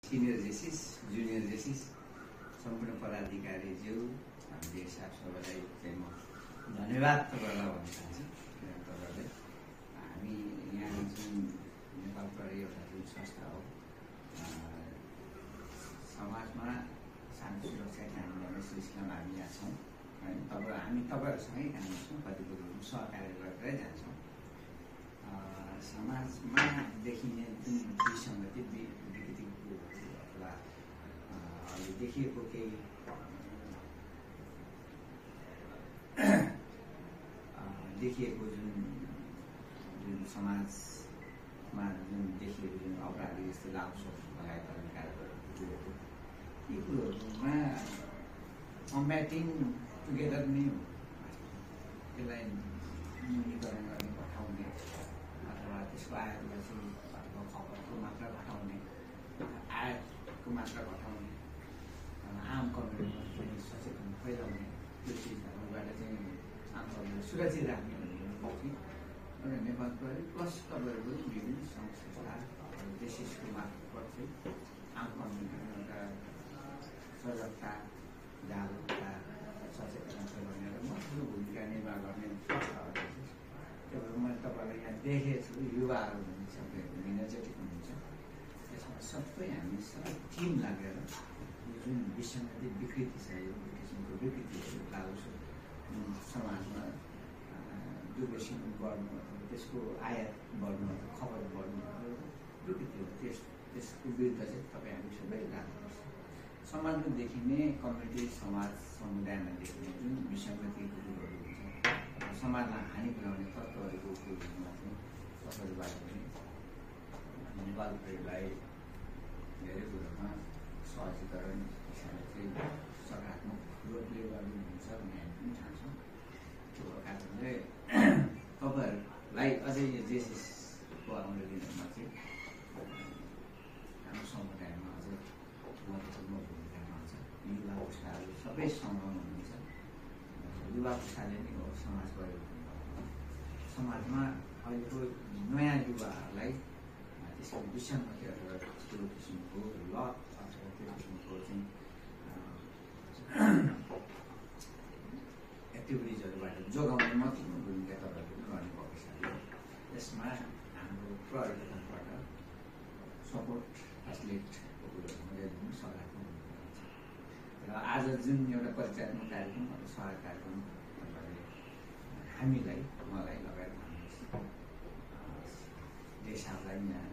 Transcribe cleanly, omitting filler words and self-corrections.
Senior जेसिस junior जेसिस सम्पूर्ण पदाधिकारीज्यू हामीले साफ सबैलाई चाहिँ म धन्यवाद तपाईँलाई भन्न चाहन्छु। तपाईँहरूले हामी यहाँ जुन नेपाल प्रहरी एउटा जुन संस्था हो समाजमा शान्ति सुरक्षा कायम गर्ने सिलसिलामा हामी यहाँ छौँ होइन। हामी तपाईँहरूसँगै काम गर्छौँ, कति कुरोहरू सहकार्य गर्दै जान्छौँ। समाजमा देखिने जुन विसङ्गति विकृतिको अथवा अहिले देखिएको केही जुन समाजमा जुन देखिएको जुन अपराधी जस्तो लामसोच लगायत कार्यहरू यी कुरोहरूमा कम्ब्याटिङ टुगेदर नै हो। त्यसलाई न्यूनीकरण गर्ने घटाउने अथवा त्यसको आयतलाई चाहिँ अथवा खपतको मात्रा घटाउने आयतको मात्रा घटाउने आम कम्युनिटीमा चाहिँ सचेतन फैलाउने त्यो चिजहरूबाट चाहिँ आम कम्युनिटी सुरक्षित राख्ने भन्ने एउटा नेपाल प्रहरी प्लस तपाईँहरूको विभिन्न सङ्घ संस्था देशको मार्फत चाहिँ आम कम्युनिटीमा एउटा सजगता जागरुकता सचेतना फैलाउने एउटा महत्त्वपूर्ण भूमिका निर्वाह गर्ने त्यो मैले तपाईँलाई यहाँ देखेको छु। युवाहरू हुनुहुन्छ, इनर्जेटिक हुनुहुन्छ, त्यसमा सबै हामी सबै टिम लागेर जुन विसङ्गति विकृति छ यो किसिमको विकृतिहरू लागु समाजमा दुर्व्यसन बढ्नु अथवा त्यसको आयात बढ्नु अथवा खबर बढ्नु विकृति हो। त्यसको विरुद्ध चाहिँ तपाईँ हामी सबै लाग्नुपर्छ। समाजमा देखिने कम्युनिटी समाज समुदायमा देखिने जुन विसङ्गतिको कुरोहरू हुन्छ, समाजलाई हानि पुर्याउने तत्त्वहरूको कुरोहरूमा चाहिँ तपाईँहरूबाट पनि नेपाल प्रहरीलाई धेरै कुरोमा सहजीकरण हिसाबले चाहिँ सकारात्मक रूपले गर्नुहुन्छ भन्ने हामी पनि ठान्छौँ। त्यो कारणले तपाईँहरूलाई अझै यो जेसिसको आउने दिनहरूमा चाहिँ हाम्रो समुदायमा अझै महत्त्वपूर्ण भूमिकामा हुन्छ। युवा पुस्ताहरू सबै सङ्गम हुनुहुन्छ। युवा पुस्ताले नै हो समाज परिवर्तन। समाजमा अहिलेको नयाँ युवाहरूलाई त्यसको विसङ्गति अथवा त्यो किसिमको लत अथवा त्यो किसिमको चाहिँ एक्टिभिटिजहरूबाट जोगाउने महत्त्वपूर्ण भूमिका तपाईँहरूले गर्ने भएको हिसाबले यसमा हाम्रो प्रहरीको तर्फबाट सपोर्ट फेसिलिटेटको कुरोहरू एकदमै सकारात्मक भूमिका हुन्छ। र आज जुन एउटा परिचयात्मक कार्यक्रम अथवा सहायक कार्यक्रम तपाईँले हामीलाई मलाई लगायत देशहरूलाई यहाँ